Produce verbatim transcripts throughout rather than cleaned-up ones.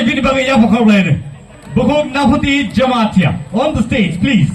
Bini bagwi yapha khaulaino. Bukhuk Naphuti Jamatia on the stage, please.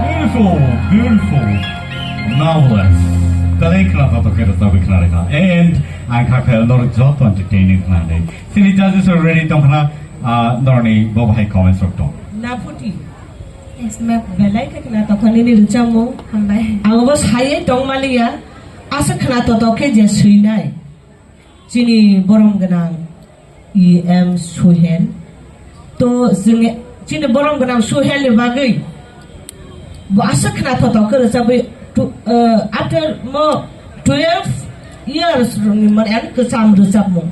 Beautiful, beautiful. Marvelous. Talai khna kha to khe rwchapwi khna rwkha. And ang kha khe norok joto entertaining khna nai. Chini judges are ready tong khna. Ah, norni bo bahai comments rok tong. Naputi. Yes, ma'am. Belai khe khna tokha nini rwchapmung. Hambai. Ang bo sayai tong maliya. Asa khna totok khe je swinai. Chini borom gwnang E M Suhel. To chini borom gwnang Suhel ni bagwi bo aswk khna thothok khe rwchabwi tu-, eh, after mo twelve years ni mane kwcham rwchapmung.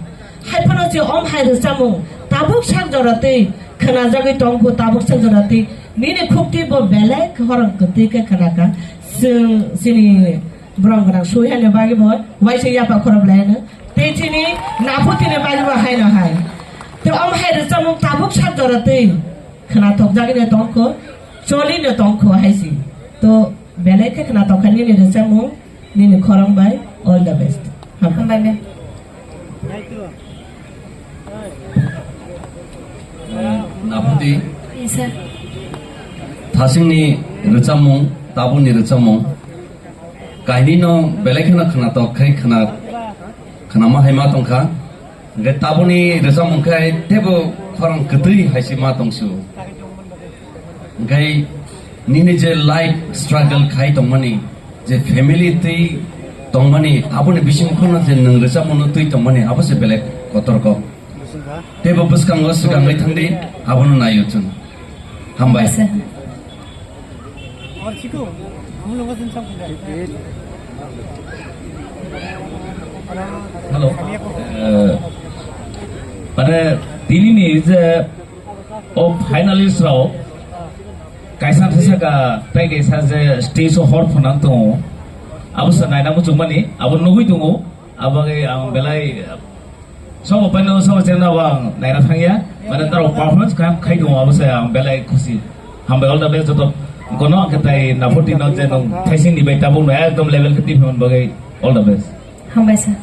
Hai phano je om hai rwchapmung tabuk sak jora twi khna jagwi tongkho, tabuk sak jora twi nini khukti bo belai khorang kwtwi khe khna kha. Chwng chini borom gwnang Suhel ni bagwi bo waisa yapha khorok lai no. Tei chini Naputi ni bagwi bo hai no hai. Tei om hai rwchapmung tabuk sak jora twi khna thok jagwi no tongkho, choli no tongkho hai si. To belai khe khna tokha nini rwchapmung, nini khorang bai, all the best. Hambai. Hambai, ma'am. Eh, Naputi. Yes, sir. Thasingni rwchapmung, tabukni rwchapmung. Kainwi no belai kheno khwnatok khai khwna, khwnama hai ma tongkha. Hwnkhe tabukni rwchapmung khai teibo khorang kwtwi hai se ma tongsu. Hwnkhe nini je life struggle khai tongmani, je family twi tongmani, aboni bisingo kheno je nwng rwchapmungno twi tongmani, abo se belai kotor kok. Teibo bwskango swkangwi thangdi, abono naio chwng. Hambai. Hambai sir. Hello. Eh, mane, tini ni je o finalist rok kaisa thasa ka tei kaisa je stage o hor phanan tongo. Abo se naina muchungmani, abo nugwi tongo. Abo bai ang belai Sobo paino sobo chengna bo ang naina thangya. Mane norok performance kha khai tongo abo se ang belai khusi. Hambai, all the best joto. Kono ang khe tai Naputi no je nong thaising ni bai tabuk no ekdom level khe tiphimani bagwi all the best. Hambai sir.